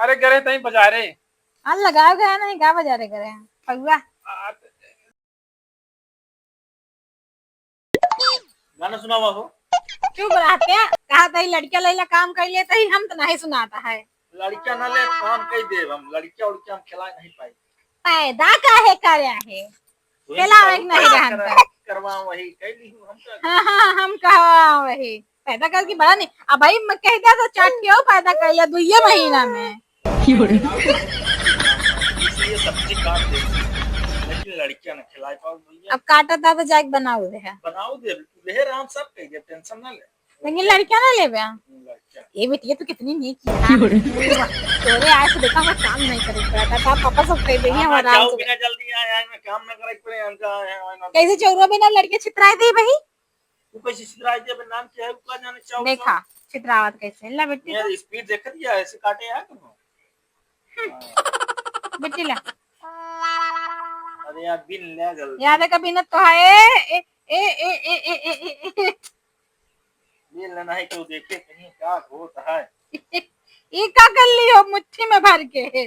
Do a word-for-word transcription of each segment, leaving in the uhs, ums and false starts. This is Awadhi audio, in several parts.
अरे गए रहे तहीं बजारे। हाँ, लगाओ गया नहीं, का बजारे गए रहे हैं? फगुआ। आ, चुप रहते, कहा तही लड़किया लैला काम कर लिए तही हम तो नहीं सुनाता है। लड़किया ना ले काम कर दे हम, लड़किया उड़किया हम खिला नहीं पाई। पैदा काहे करे आहे? वही खेला तो एक नहीं रहन करा-, का। करवा वही, कह ली हूँ हम तो। हाँ, हाँ, हम कहा वही। पैदा करके बड़ा नहीं। अब भाई मैं कह दिया तो चार ठियो पैदा कर लिया दुइये महीना में। ये सब चीज काट दे। लेकिन लड़कियां ना खिलाए पाओ भैया। अब काटा था तो जाके बनाओ दे है। बनाओ दे, रहे राम सब कह दे, टेंशन ना ले। लेकिन लड़कियां ना लेबे। लड़कियां। ये बिटिया तो कितनी नेक है। तोरे आज से देखा मैं काम नहीं करे पड़ा था, पापा सब कह देंगे हाँ, हमारा जाओ राम से। बिना जल्दी आया है, मैं काम ना करे पड़े, हम कहाँ हैं, हम कैसे चौरा बिना लड़के छितराए दे भाई? तू कैसे छितराए दे, नाम क्या है, का जाने चाहो देखा, तो। छितरावत कैसे, ला बेटी यार, तो। स्पीड देख दिया, ऐसे काटे यार तुम। बेटी ला। अरे यार, बिन ले जल्दी। याद है कभी ना तो है, ए, ए, ए। बिन लेना है, क्यों देखे कहीं का होता है। ये का कर ली हो मुट्ठी में भर के?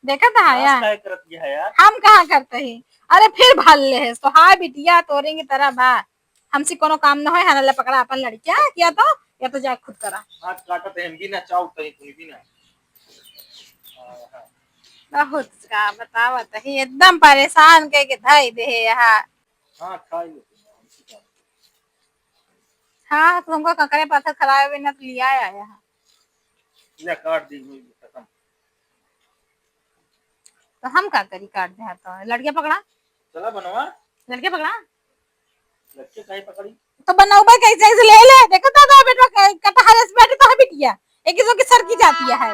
देखा था नाश यार। काहे करत है यार? हम कहाँ करते ही? अरे फिर भर ले है, तो हाय बिटिया, तोरे की तरह बा। हमसे कोनो काम न होय, हाना ले पकड़ा अपन लड़किया, या तो, या तो जाए खुद करा। हाथ काटत है, हम भी ना चाहू तही, तुम भी ना। बहुत का बतावत ही, एकदम परेशान कह के धई दे है यहाँ। हाँ, खाई लो। हाँ, तुमको ककरे पत्थर खराबे बिना तो लिया आया है। ले काट दी, हुई खत्म। तो हम का करी, काट दे तो लड़किया पकड़ा। चला बनवा। लड़किया पकड़ा। लड़किया काहे पकड़ी? तो बनौबे कैसे, कैसे ले ले, देखो तो, तो बेटवा क-, कटहर से बैठे तो है बिटिया, एक किस्म की सर की जाती है।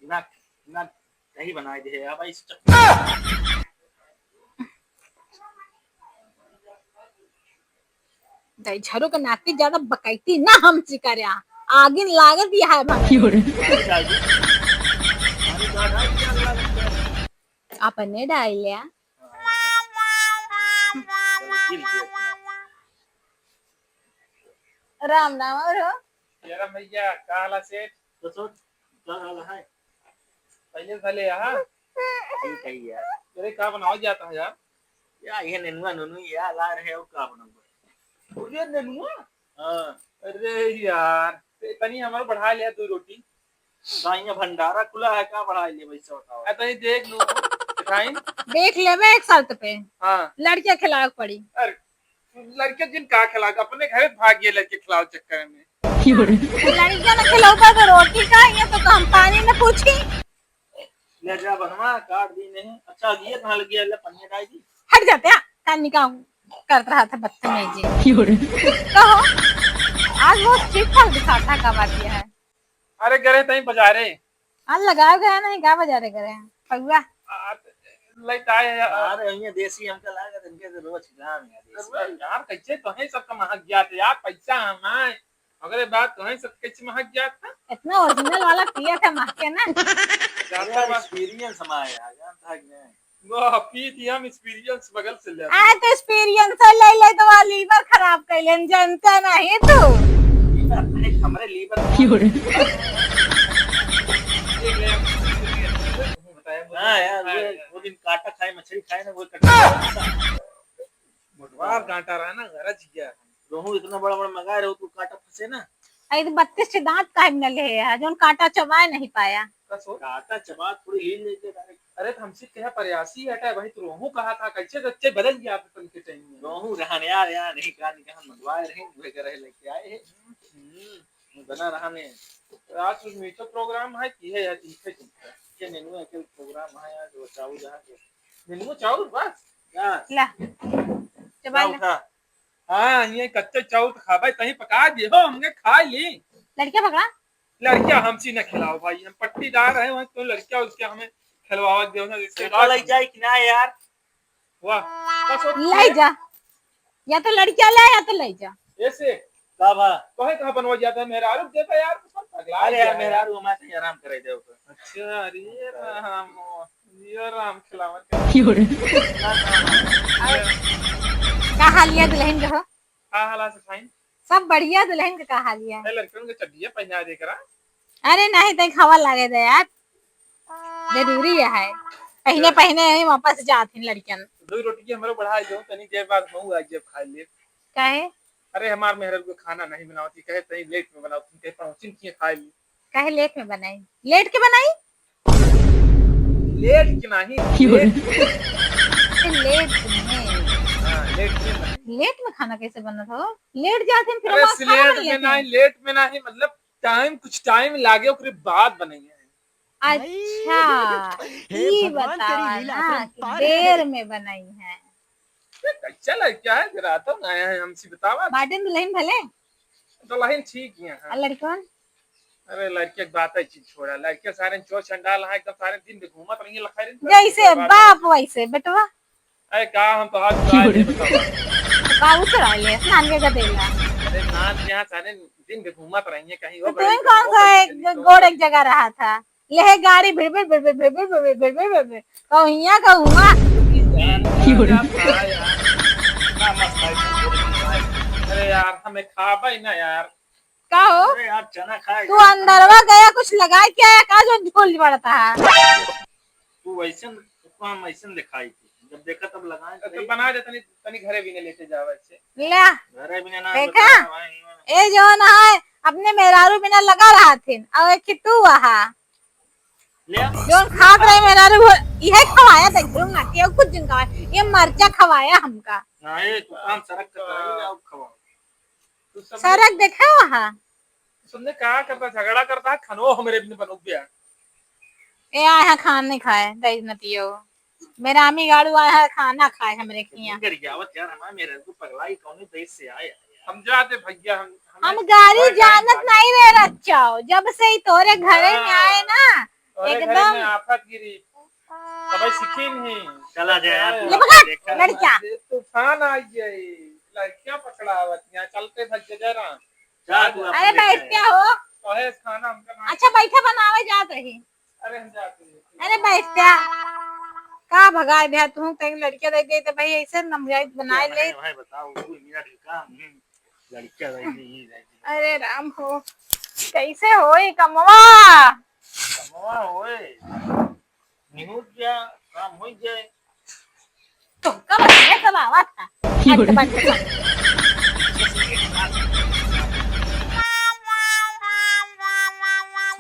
ना, ना, कहीं बनाए दे, अब इस चक्कर दई झरू के नाती ज्यादा बकैती ना हमसे करे, आगिन लागत यह है भाई। क्यों रे? अपने डाल लिया। राम राम। और हो? यार भैया, का हाल है सेठ? तो सोच, का हाल है? पहले भले यहाँ। ठीक है यार। अरे, का बनावा जाता है यार? या, ये नेनुआ, नोनू, या ला रहे हो, का बनावा? अरे, नेनुआ? हाँ। अरे यार, ते तनी हमार बढ़ा लिया दो रोटी। साईं, भंडारा खुला है, का बढ़ा लिया भाई, सब बताओ। आ, तनी देख लो, मिठाई। देख लेबे एक शर्त पे। हाँ। लड़किया खिलावे के पड़ी। अरे, लड़के जिन का खिला, अपने घरे भाग गए लड़के खिलाओ चक्कर में। लड़किया ना खिलौता तो रोटी का, ये तो हम पानी में पूछी। ले जा बनवा, काट दी नहीं। अच्छा, ये कहाँ लगी है? ले पनिया डाल दी। हट जाते हैं, कान निकाल करत रहा था बदतमीजी। कहो, आज बहुत ठीक ठाक दिखाता का बात यह है। अरे गए रहे तहीं बजारे। हाँ, लगाओ गया नहीं, का बजारे गए रहे हैं? फगुआ। आ, लइट आए यार। अरे, ये देसी हमका लागत, इनके से रोज काम है, देसी। अरे यार, कैसे तो है सबका महक गया था यार, पैसा हमारे। अगले बात तो है सब कैसे महक गया था। इतना original वाला पिया था महके ना। ज्यादा अरे, बा- experience हमारे यार, जानता है कि नहीं? वाह, पी दिया हम experience बगल से ले। आ, तो experience है, ले, ले, तो वाली liver खराब कर लेन, जानता नहीं तू। Liver, अरे, हमरे liver। क्यों रे? देख ले, बताया मुझे। हाँ यार, वो, वो दिन काटा खाए, मछली खाए ना, वो कटा। मोटवार कांटा रहा ना, गरज गया। रोहू इतना बड़ा बड़ा मंगाए रहो, तू काटा फंसे ना। अरे, तो बत्तीस से दांत काहे में ले है, जोन काटा चबाए नहीं पाया। कसो? काटा चबा थोड़ी लील लेके direct। अरे, तो हमसे कहा प्रयासी हटा भाई, तो रोहू कहा था, कैसे सच्चे बदल गया था तुमके टाइम में। रोहू रहन यार, यार नहीं कहा, नहीं कहा, मंगवाए रहे, मुझे कह रहे लेके आए हैं। हम्म। बना रहा ने। आज कुछ मीठो program है कि है यार, तीखे तीखे। के नेनुआ के program है यार, जो चाऊ जहाँ के। नेनुआ चाऊ बस? हाँ। ला। चबा चाऊ ले। खा। हाँ, ये कच्चे चाउर तो खाबे, तहीं पका दिए हो, हमने खा ली। लड़किया पकड़ा? लड़किया हमसे न खिलाओ भाई, हम पट्टीदार हैं, वहाँ तो लड़किया उसके हमें खिलवावा दे, ना, इसके तो बाद लई जाए कि ना यार? वाह, बस वो ले जा, या तो लड़किया ले, या तो ले जा। ऐसे? का भा? कहे कहाँ बनवा जाता है, मेहरारू देता यार, तो सब पगला अरे यार, गया है। मेहरारू हमारे से आराम कराई दे ओकर। अच्छा, अरे राम, ये राम खिलावन का। क्यों रे? का हाल है दुल्हन के हो? का हाल है सखाइन? सब बढ़िया, दुल्हन के का हाल है? ए, लड़कन के चड्डिया पहना दे करा। अरे नहीं, तई खावा लागे दे यार, जरूरी है। पहिने, पहिने ही वापस जात हिन लड़कियन। दो रोटी की हमरो बढ़ा दो, तनी देर बाद मऊ आ जब खा ले। काहे? अरे हमार मेहररुआ खाना नहीं बनावती, कहे तनी लेट में बनाओ, तुम कहे पहुंचिन किए खा ली। काहे लेट में बनाई? लेट के बनाई? लेट के नहीं, लेट। लेट में। हाँ, लेट में बनाई। लेट में खाना कैसे बनत हो? लेट जात हिन, फिर अरे, हम खाना लेट में नहीं, लेट में नहीं, मतलब टाइम, कुछ टाइम लागे, ओकरे बाद बनाई है। अच्छा, हे ई भगवान, तेरी बतावा लीला ना अपरंपार कि है। देर में बनाई है। ये कैसा लड़का है, जरा तो नया है, हमसे बतावा। बाटेन दुलहिन भले? दुलहिन ठीक ही है, हाँ। आ लड़कन? अरे लड़के के बात है, चीज छोड़ा, लड़के सारे चोर चंडाल हैं, एकदम सारे दिन भर घूमत रहिए, लखाई रहिए। जैसे बाप वैसे बेटवा। अरे का हम तो हाथ चुरा ले बतावा। बाबू चुरा ले, नान के गदेला। अरे नान के यहाँ सारे दिन भर घूमत रहिए कहीं, तो वो तुम बड़े कौन लोग सा हैं, एक चलिए, गोड़ एक जगह रहा था? लेहे गाड़ी भिड़भिड़, भिड़भिड़, भिड़भिड़, भिड़भिड़, भिड़भिड़, भिड़भिड़। कहूँ हियाँ, कहूँ हुआँ। यार, यार, यार, इतना मस्त है, भाई। अरे यार, हमें खाबा ही ना यार। का हो? अरे यार, चना खाए तू का। अंदरवा गया, कुछ लगा के आया का, जो झोल पड़ता है? तू वैसे, उसको हम ऐसे दिखाई थी, जब देखा तब लगाए तो थे। बना दे, तनी, तनी घरे भी नहीं लेके जावे से। ला। घरे भी ना देखा? बताया भाई, ना। ए जो ना है, अपने मेहरारू बिना लगा रहा थे, और एक तू वहा। ले आ। जोन खात रहे मेहरारू, वो इहे खवाया, देख लो ना, केहू कुछ दिन खवाया, ये मरचा खवाया हमका। ना, ये तू काम सरक कर रही है, अब खवाओ। तू सब सरक देखा वहा। तुमने का करता, झगड़ा करता है, खानो हमरे भी नहीं बनोगे यार। ए, आए हैं खान नहीं खाए, दही नतियो। मेरा अम्मी गाड़ू आया है खाना खाए हमरे किया। कर गया आवत यार, हमारे मेरे को पगला ही कौन देश से आया यार। हम जाते भैया, हम, हम हमें गाड़ी भाई, भाई, जानत भाई। नहीं रे रच्चाओ, जब से ही तोरे घरे में हाँ। आए ना, तोरे घरे एकदम में आफत गिरी, तब सीखी नहीं। चला जाए यार, ये तू पकड़, देखा। लड़कियां। अरे तूफान आ गई, लड़कियां पकड़ावत यहाँ चलते भैया जरा। जा तू अरे अपने बैठ लेके क्या हो? कहे खाना हमका ना अच्छा, बैठा बनावे जात रही। अरे हम जाते हैं। अरे बैठ जा। का भगाए भैया, तू कहीं लड़कियां दे दे तो भाई ऐसे नमजाइत बनाए ले। भाई बताओ, वो मेरा काम है। लड़कियां दे दे, ये दे दे। अरे राम हो, कैसे होई कमवा? कमवा होए। निहुट जा, काम हो जाए। तुमका बस ये सब आवा था। क्यों रे? अंत बंद कर।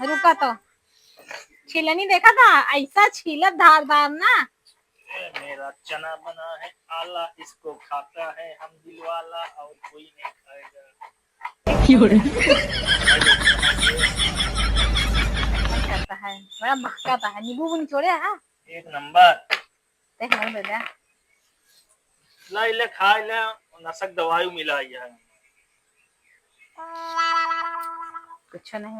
रुका तो। छिलनी देखा था, ऐसा छीलत धारदार ना। मेरा चना बना है आला, इसको खाता है हम दिलवाला और कोई नहीं खाएगा। क्यों रे? करता है, बड़ा महकाता है, नींबू भी निचोड़े है। एक नंबर। ते हमारे बेटा। ला, इले खा, इले नसक दवाई मिलाई है। कुछ नहीं।